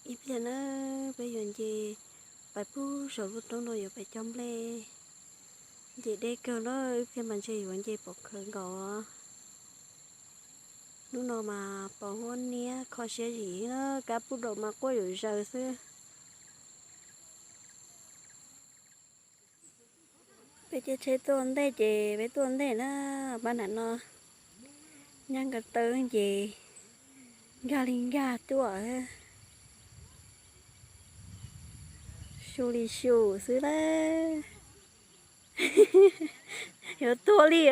Ib pliag na, peb yuav nce pais pug saum lub roob no yuav pais cog nplej. Nce deb kawg na, ib pliag mas ntshe yuav nce pom khawv nkaus. Hnub no mas pos huab niab kho siab zim na, kab pub daum mas quaj yuav zaws xwb. Peb caij tsheb tuaj ntej ces peb tuaj ntej na, pab nram no nyab nkaws taw ces nkag li nkag tuaj, xyu li xyu xwb lawm. Yuav tuag li.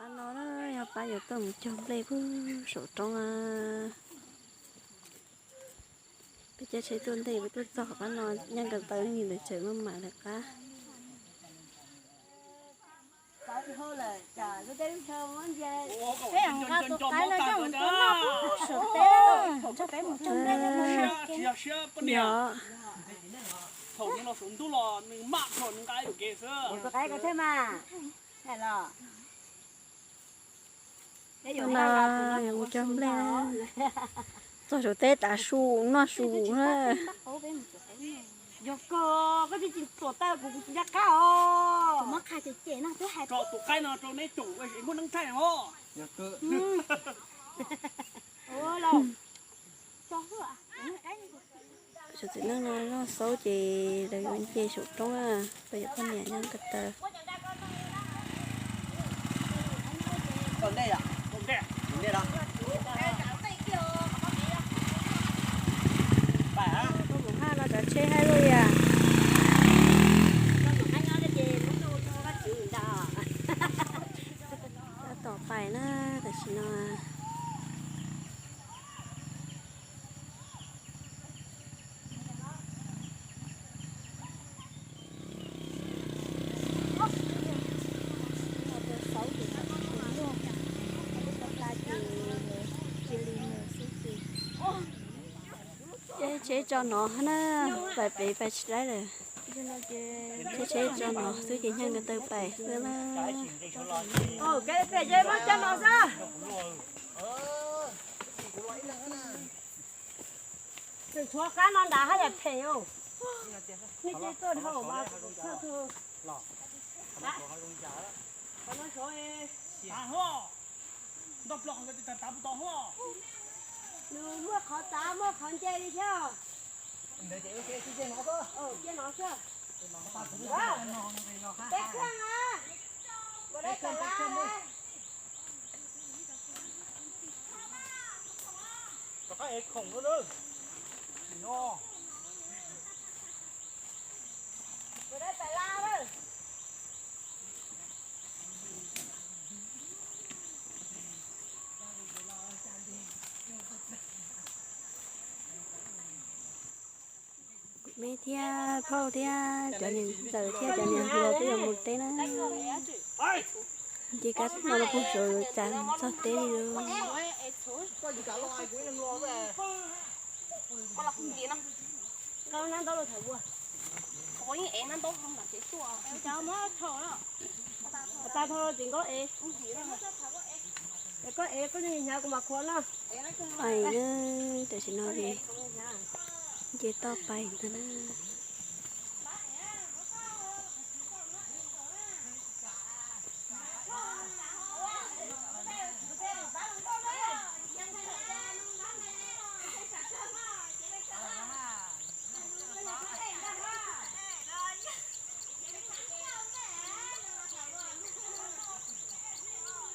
Pab no na, yog pab yuav tuaj mus cog nplej pug saum roob a. Peb caij tsheb tuaj ntej, peb tuaj txog qhov pab no, nyab nkaws taw ib ntawd tseem maj mam lawm qab. Peb nqa tus qaib no coj mus tuaj noj pub saum teb, peb mus cog nplej. Yog. Tus qaib ko thiab mas. Tus no yuav mus cog nplej, txog saum teb tav su noj su na. Yog koj, koj tsis tuam tawm kuv, kuv tsis nco qab os. Tso tus qaib no rau neb caum muaj neeb thaij os. Cov txiv neej no noj xaub ces lawv yuav nce saum roob na, peb yuav poj niam nyob ko taw. Mus haj no cov tsheb haib luaj yam. Tab tom pais na, tam sim no. Tsheb tso no na, pais pem pais tsis laib lawm. Tsheb tsheb tso no xwb ces nyag nkaus taw pais xwb na. Tseem tshuav qab no nrad haj yam phem os. Nej cia tuaj dhau mas kuv txhawj tuag. Nws muaj qhov txav muaj qhov nce li thiab. Cia no xwb. Peb khaj na. Ua dab tawm laj. Ua dab tawm laj. Me thiab phauj thiab cov niam ntxawm thiab cov niam hluas twb yuav mus teb na. Nce kab no los puag saud cas txog teb li lawm. Pais na, tam sim no ces nce toj pais ntag na.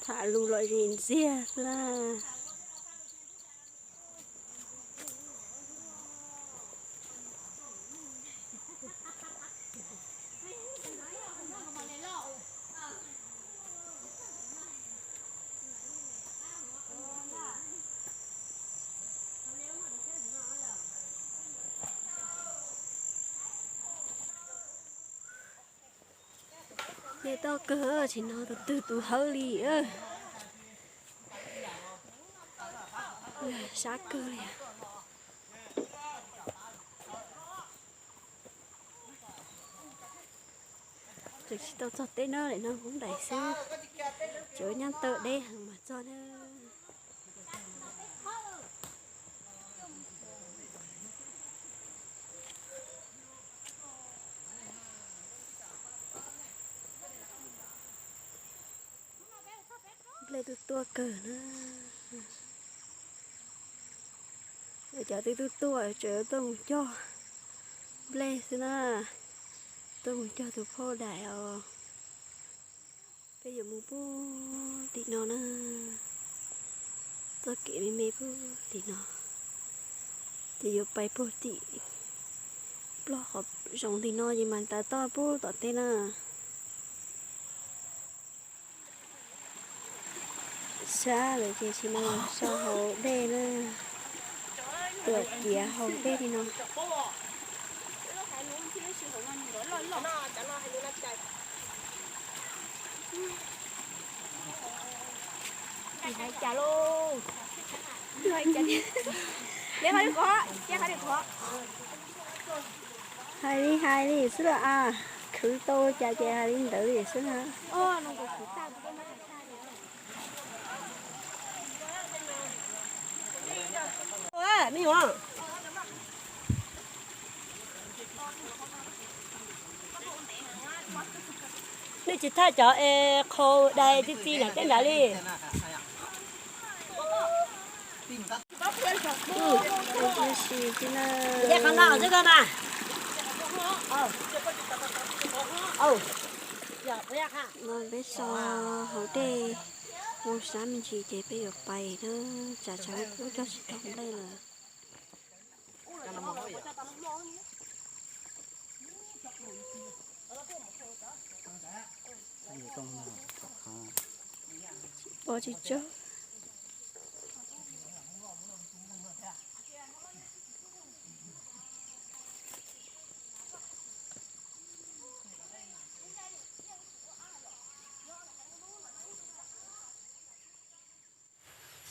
Tham lus lom zem ntxiag xwb na. Nce toj kawg, tam sim no tus twg tus hawb li. Sab kawg li. Tseem tsis tau txog teb na, lawm no hoob dais xwb, tseem nyab taw deb heev mas txog na. Nplej twb tuaj kawg na. Cov twb tuaj tuaj tseem tuaj mus cog nplej xwb na. Tuaj mus cog tus phauj dais os. Peb yuav mus puag tim no na. Txoj kev me me puag tim no, ces yuav pais puag tim ploj qhov zoov tim no ces mam tas toj puag tom teb na. Sab lawm ces tsis mus so hauv dej na. Tuam tiav hauv dej li no. Hais cas lauj? Hais li hais li xwb los as, khwv tau cas ces hais li ntawd li xwb na. Nej tsis thaj cov es qhau dais txi txiv nram teb nrad li. No peb so hauv dej, mus sab me ntsis ces peb yuav pais na, tsam tshav kub cog tsis tau nplej lawm. Pov tsis tsaug.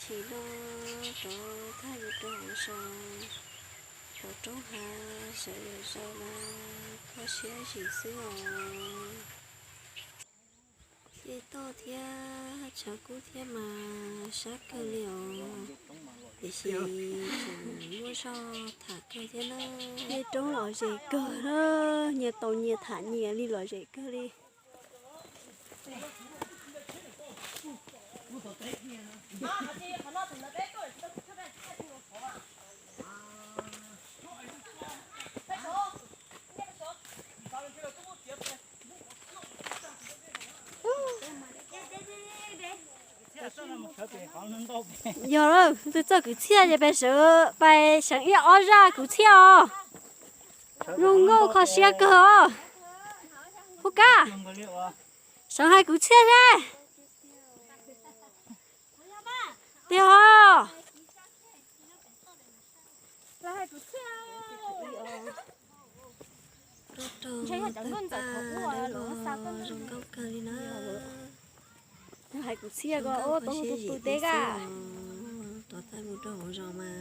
Chim no rov thaj yuav rau hauv zos, rov roob hav sawv daws zos mas kho siab zim xwb os. Ces toj thiab tshav kub thiab mas sab kawg li os, tiam sis tseem muaj zog tham kawg thiab na. Tej roob lom zem kawg na, nyias tau nyias tham nyias li lom zem kawg li. Yog lawm, tus txoj kwv txhiaj ces pais sawv, pais seev ib ob zaj kwv txhiaj os. Zoo nkauj kho siab kawg os. Hu kab, seev hais kwv txhiaj seb. Tiag os. Rau tag paj dawb vog zoo nkauj kawg li na. Hais kwv txhiaj ko, ua tau tu teb ka. Rov tag mus rau hauv zos mas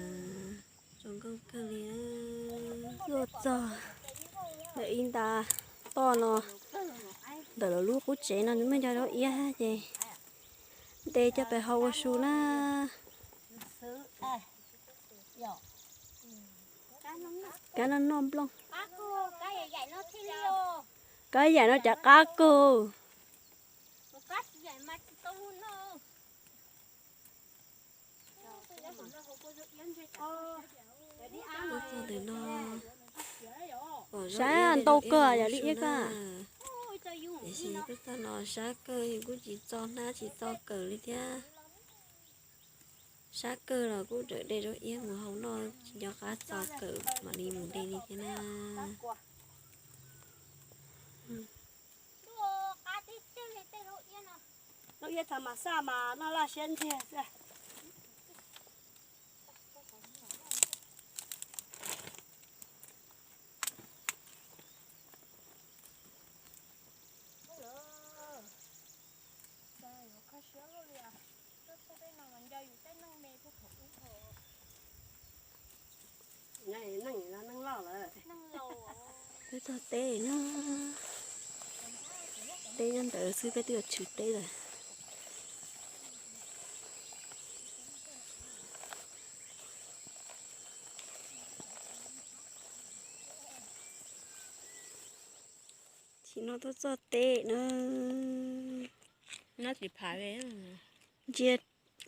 zoo nkauj kawg li. Tuaj txog ntawm ib nta toj no, ntawm lawv lub qub tsev no nws muaj cov zaub iab ces de coj pais hau ua su na. Kab no noj nplooj. Kab yaim no cov qab kawg. Tuaj txog ntawm no, pom zaub iab ntau kawg yam li iab koj. Tiam sis tuaj txog no sab kawg, yus kuj tsis txo hnab tsis txo kawm li thiab. Sab kawg los kuj rawm de zaub iab mus hau noj, tsis nco qab txo kawm mam li mus de li thiab na. Zaub iab thav mas xaj mas noj laj siab ntsig xwb. Peb txog teb no, teb nyob ntawd xwb peb twb yuav tshwm teb lawm. Tsis no tuaj txog teb na. Ntsia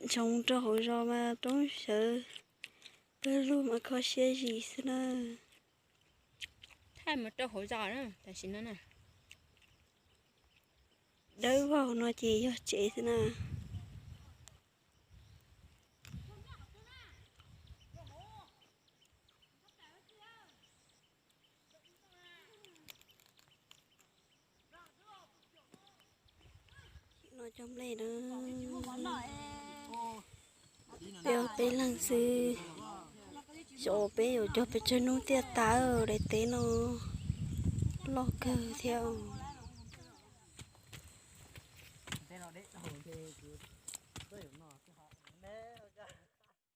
ntsoov rau hauv zos mas roob sawv, pawg lug mas kho siab zis xwb na. Thaij mus rau hauv zos na, tam sim no na. Dawb vog no ces yog tsev xwb na. No cov nplej na, peb ua peb leeg xwb, xyov peb yuav cog pes tsawg hnub thiaj tas daim teb no, loj kawg thiab.